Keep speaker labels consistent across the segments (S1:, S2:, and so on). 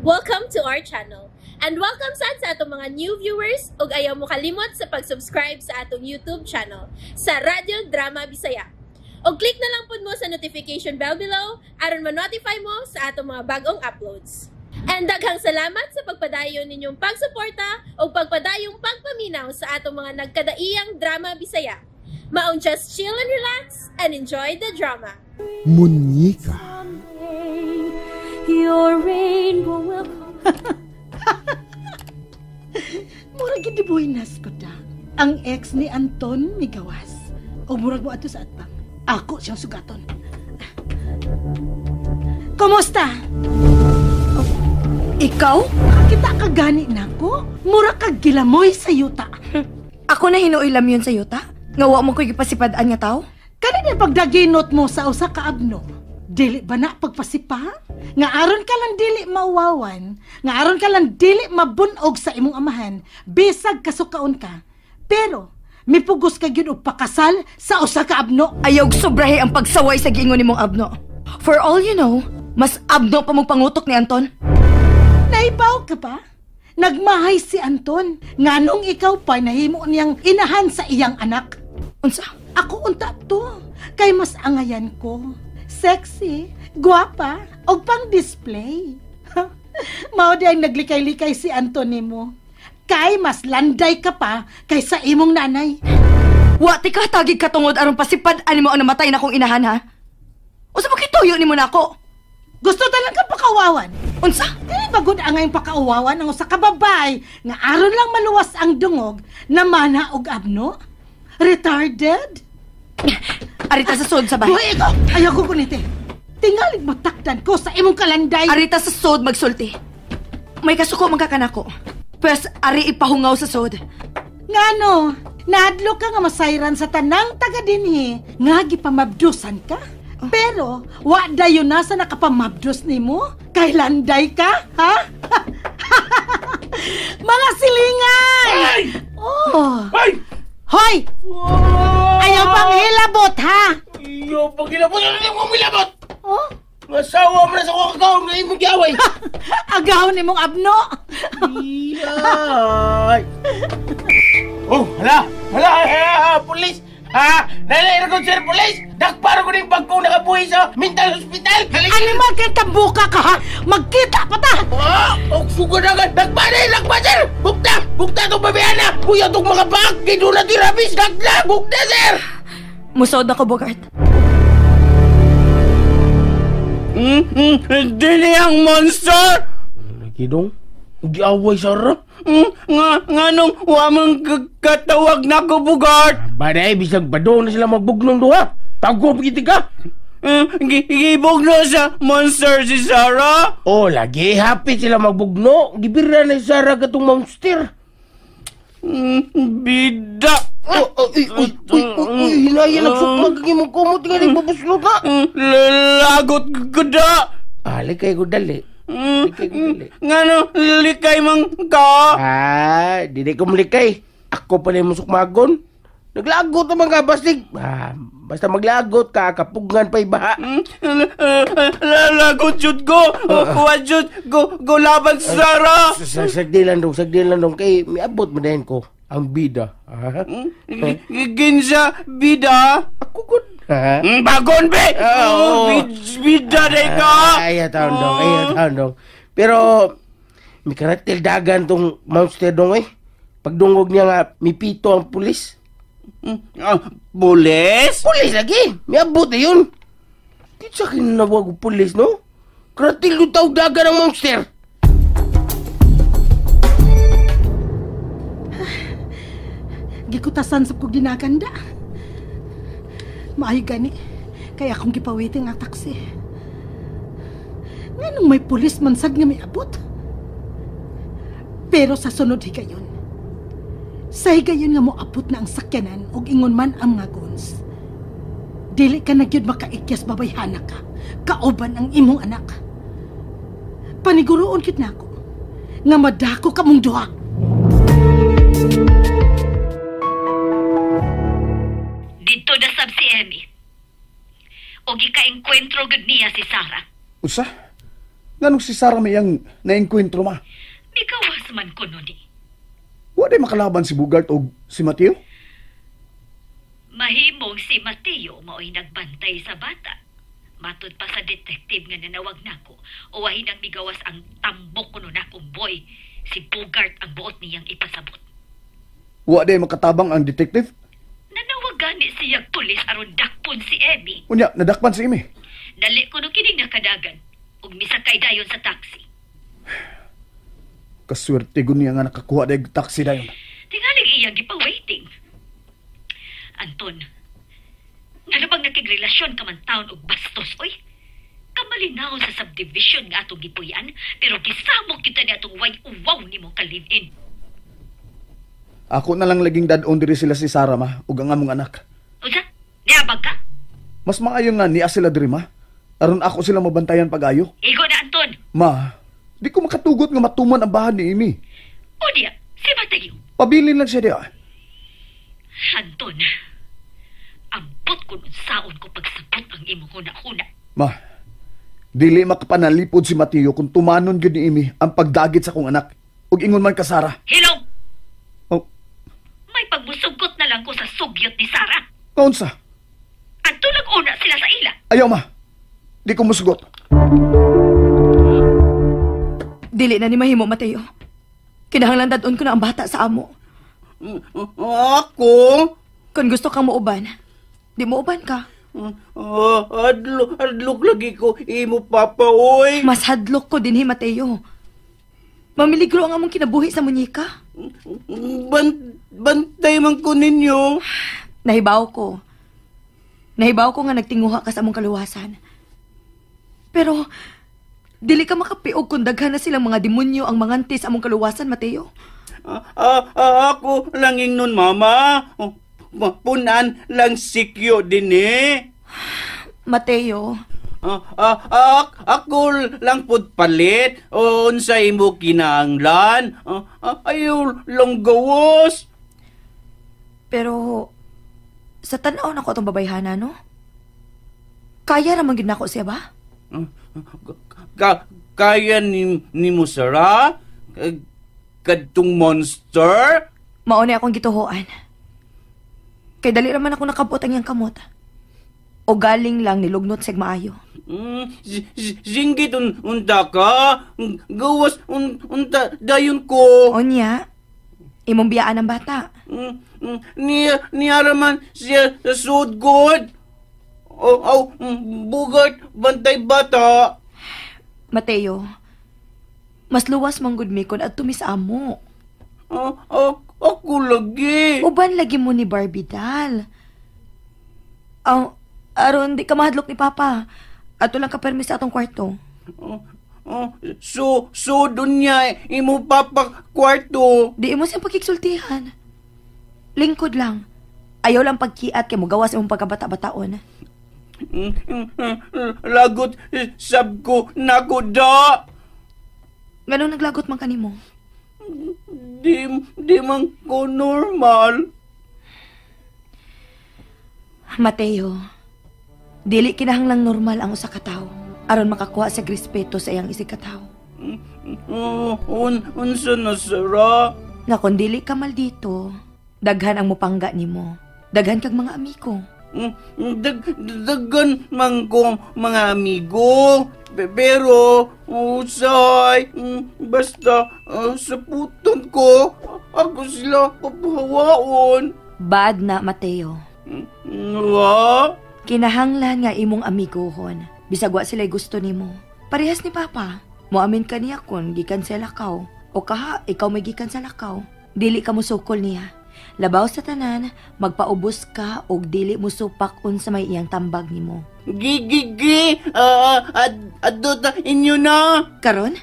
S1: Welcome to our channel. And welcome sad sa atong mga new viewers ug ayaw mo kalimot sa pag-subscribe sa atong YouTube channel sa Radyo Drama Bisaya. Og click na lang pud mo sa notification bell below aron ma-notify mo sa atong mga bagong uploads. And daghang salamat sa pagpadayon ninyong pagsuporta ug pagpadayong pagpaminaw sa atong mga nagkadaiyang drama Bisaya. Maong just chill and relax and enjoy the drama.
S2: Munyeka.
S3: Your rainbow will come.
S4: Murag gid buhinas ko da. Ang ex ni Anton migawas. O murag mo ato sa atbang. Ako siyang sugaton. Kumusta?
S5: Oh, ikaw?
S4: Kita ka gani nako. Mura kag gilamoy sa yuta.
S5: Ako na hinuilam yun sa yuta? Nga wa mo ko'y gipasipad-an nga tao?
S4: Kani na pagdaginot mo sa usa ka abno? Dili ba na pagpasipa? Nga aron ka lang dili mauwawan, nga aron ka lang dili mabunog sa imong amahan, bisag kasukaon ka. Pero mipugos ka gyud og pakasal sa usa ka abno.
S5: Ayaw sobrahe ang pagsaway sa giingon nimong abno. For all you know, mas abno pa mong pangutok ni Anton.
S4: Naibaw ka ba? Nagmahay si Anton. Nganong ikaw pa nahimo niyang inahan sa iyang anak.
S5: Unsa?
S4: Ako unta to. Kay mas angayan ko. Sexy, guwapa, og pang-display. Mao di ang naglikay-likay si Anton nimo. Kay mas landay ka pa kaysa imong nanay.
S5: Wa ti ka tagig katungod aron pasipad-an nimo ang namatay na kong inahan, ha? Unsa mo kituyo nimo nako?
S4: Gusto talang ka pakawawan.
S5: Unsa?
S4: Dili ba gud angayong pakauwawan ang usa ka babae nga aron lang maluwas ang dungog na mana og abno? Retarded?
S5: Arita sa sod sa bahay.
S4: Buhi ko! Ayaw ko kunite. Tingalig matakdan ko sa imong kalanday.
S5: Arita sa sod magsulti. May kasuko man ka kanako. Pwes, ari ipahungaw sa sod.
S4: Ngano, naadlo ka nga masayran sa tanang taga dinhi nga gipamabdusan ka.
S5: Oh.
S4: Pero, wa dayon na sa nakapamabdus nimo. Kay landay ka, ha? Mga silingan!
S6: Ay!
S4: Oh.
S6: Ay!
S4: Hoy!
S6: Oh!
S4: Ayaw pang hilabot, ha?
S6: Ayaw pang hilabot! Ano yung hilabot?
S4: Oh?
S6: Masawa mo na sa kakaw nga imong giaway.
S4: Agaw ni mong abno.
S6: Iyay. Oh, hala! Hala! Hala! Pulis! Ha? Nalay ko sir, pulis! Dakparo ko ning bagkong nakabuhi sa mental hospital!
S4: Animal kay tambuka ka, ha? Magkita pa ta!
S6: Ah! Og sugod agad! Dakpa ni! Dakpa, sir! Bukta! Bukta itong babayana! Kuya itong mga bag! Kay doon na tirabis! Dakla! Bukta, sir!
S5: Musod ako, Bogart.
S7: Dili ang monster!
S6: Kidong, giaway Sarah.
S7: Nga nung wamang katawag na ko, Bogart.
S6: Baday, bisag badong na sila magbugnong duha. Tago, pagiti ka.
S7: Gibugno sa monster si Sarah.
S6: Oh, lagi happy sila magbugno. Gibira na si Sarah katong monster.
S7: Bida.
S6: Oh, oh, uy, uy, uy, uy, uy, hinaya nagsukmag ang imong kumot nga nagbabuslot na.
S7: Lagot gda.
S6: Ah, likay ko dali. Likay ko dali.
S7: Ngano, likay man ka?
S6: Ah, dili ko malikay. Ako pa na yung musukmagon. Naglagot naman ka, bastig. Ah, basta maglagot ka, kapugngan pa iba.
S7: Lagot jud ko. Wa jud go laban sa Sarah.
S6: Sagdi lang dong, sagdi lang dong. Kay miabot mo din ko ang bida.
S7: Ginsa bida?
S6: Ako gud.
S7: Bagon be.
S6: Oo.
S7: Bida day ka.
S6: Ay, taon dong, ay, taon dong. Pero mi karatil dagan tong monster dong eh. Pagdungog niya nga mipito ang pulis.
S7: Pulis?
S6: Pulis lagi. Miabot na yun. Kinsa kinawag og pulis, no? Karatil yung tawag dagan ang monster.
S4: Gikutasan sa kog dinaganda. Maayo gani, kaya akong gipawiting ang taksi. Nganong may pulis man sad nga miabot? Pero sa sunod higayon, sa higayon nga moabot na ang sakyanan og ingon man ang mga guns. Dili ka na gyud makaikyas babayhana ka, kauban ang imong anak. Paniguroon kit nako nga madako ka mong duha.
S8: Dito na sab si Emmy. O gikaengkwentro gud niya si Sarah.
S7: Usa?
S2: Nganong si Sarah may ang naengkwentro, ma?
S8: Mikawas man kuno ni.
S2: Wa day makalaban si Bugart o si Mateo?
S8: Mahimong si Mateo mao'y nagbantay sa bata. Matud pa sa detective nga nanawag nako, uwahin ang migawas ang tambok kuno nakong boy. Si Bugart ang buot niyang ipasabot.
S2: Wa day makatabang ang detective?
S8: Nanawag gani siyang pulis aron dakpon si Emmy.
S2: Unya, nadakpan si Emmy.
S8: Dali kuno kining nakadagan ug misakay dayon sa taxi.
S2: Kaswerte gun niya nga nakakuha day taxi dayon.
S8: Tingaling iyang gipa-waiting. Anton, ngano bang nakigrelasyon ka man taon og bastos, oy? Kamalinaw sa subdivision nga atong gipuy-an, pero gisamok kita ni atong way uwaw nimo ka live-in.
S2: Ako na lang laging dad-on diri sila si Sarah, ma, ug ang among anak.
S8: Unsa? Niabag ka?
S2: Mas maayo nga niya sila diri, ma. Aron ako sila mabantayan pag-ayo.
S8: Igo na, Anton.
S2: Ma, di ko makatugot nga matuman ang bahan ni Amy.
S8: O diya, si Mateo.
S2: Pabilin lang siya diya.
S8: Anton, ambot ko nun saon ko pagsabot ang imong huna-huna.
S2: Ma, dili makapanalipod si Mateo kung tumanon gyud ni Amy ang pagdagit sa akong anak. Ug ingon man ka, Sarah.
S8: Hilong!
S2: Oh.
S8: May pagmusugot na lang ko sa sugyot ni Sarah.
S2: Kaunsa?
S8: Adto lang una sila sa ila.
S2: Ayaw, ma. Di ko musugot.
S5: Dili na ni mahimo, Mateo. Kinahanglan dad-on ko na ang bata sa amo.
S7: Ako?
S5: Kung gusto kang muuban, di muuban ka.
S7: Adlok lagi ko imo papa, oy.
S5: Mas hadlok ko dinhi, Mateo. Mamiligro ang among kinabuhi sa munyika.
S7: Bantay man ko ninyo.
S5: Nahibaw ko. Nahibaw ko nga nagtinguha ka sa among kaluwasan. Pero, dili ka makapiog kung daghan na silang mga demonyo ang manganti sa among kaluwasan, Mateo.
S7: Ako lang ingnon, mama. Punan lang sikyo din eh.
S5: Mateo.
S7: Ako lang pud palit. Unsa imo kinahanglan. Ayaw lang gawas.
S5: Pero, sa tan-aw na ko atong babayhana, no? Kaya raman gyud nako siya ba?
S7: Kaya ni mo, Sarah? Kadtong monster?
S5: Mao ni akong gituhoan. Kay dali raman ako nakabot ang iyang kamot. O galing lang nilugnot sig maayo.
S7: Singgit unta ka? Gawas unta dayon ko.
S5: Onya, imong biyaan ang bata.
S7: Niya raman siya sa sudgod. Oh, bugat bantay bata.
S5: Mateo, mas luwas manggod mi kon adto mi sa amo.
S7: Ako lagi.
S5: Uban lagi mo ni Barbie dal. Aron di ka mahadlok ni Papa. Ato lang ka permis sa atong kwarto.
S7: So dunya imo papa kwarto.
S5: Di imo siyang pagkiksultihan. Lingkod lang. Ayaw lang pagkiat kay mogawas imong pagkabata-bataon.
S7: Lagot sab ko nakuda.
S5: Nganong naglagot man kanimo?
S7: Di man ko normal.
S5: Mateo, dili kinahanglang normal ang usa ka tawo aron makakuha sa respeto sa iyang isig ka tawo.
S7: Unsa na, Sarah?
S5: Nga kung dili ka maldito, daghan ang mupangga nimo. Daghan kag mga amigo.
S7: Daghan man ko mga amigo. Pero, usay, basta sa puton ko, ako sila papahawaon.
S5: Bad na, Mateo.
S7: Wa?
S5: Kinahanglan nga imong amigohon. Bisag wa sila'y gusto nimo. Parehas ni Papa. Moamin ka niya kun gikan sa lakaw. O kaha, ikaw may gikan sa lakaw. Dili ka mosukol niya. Labaw sa tanan, magpaubos ka og dili mo supak unsa may iyang tambag nimo.
S7: Gigigi! Adto ta inyo na!
S5: Karon?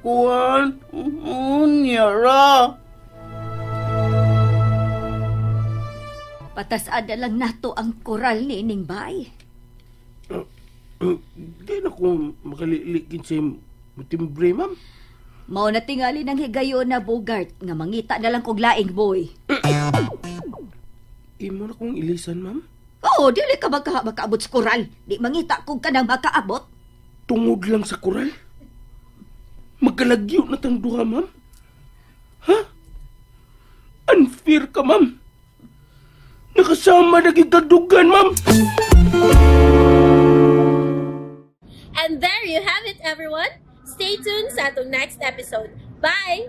S7: Kuan? Unya ra!
S3: Patas-ada lang nato ang koral ni ining bay.
S6: Di na ko makalilikin sa timbre, ma'am.
S3: Mao na tingali ng higayon na Bogart nga mangita na lang kog laing boy.
S6: Imo na kong ilisan, ma'am?
S3: Oo, dili ka makaabot sa koral. Di mangita kog kanang makaabot.
S6: Tungod lang sa koral? Magkalagyo na tang duha, ma'am? Ha? Unfair ka, ma'am. Nakasama na gikadugan, ma'am.
S1: And there you have it, everyone. Stay tuned sa atong next episode. Bye!